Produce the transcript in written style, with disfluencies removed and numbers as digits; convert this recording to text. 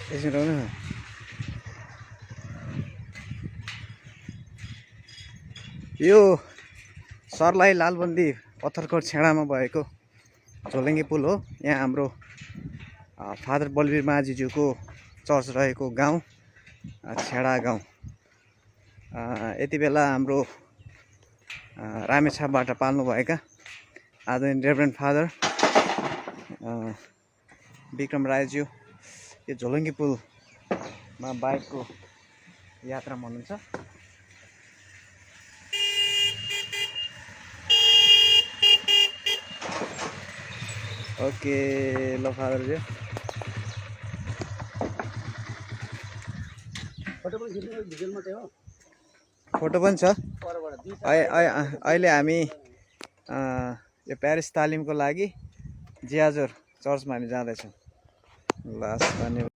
एकछिन रहनु न। यो सर्लाही लालबन्दी पत्थरकोट छेडामा भएको झोलङ्गे पुल हो। यहाँ हाम्रो फादर बलवीर माझीज्यूको चर्च रहेको गाउँ छेडा गाउँ। यति बेला हाम्रो रामेछापबाट पाल्नुभएका आदरणीय रेभरेन्ड फादर विक्रम रायज्यू यो झोलङ्गे पुलमा बाइकको यात्रामा हुनुहुन्छ। ओके ल फादरज्यू फोटो पनि छ। अहिले हामी यो प्यारिस तालिमको लागि जियाजोर चर्चमा हामी जाँदैछौँ। लास्ट धन्यवाद।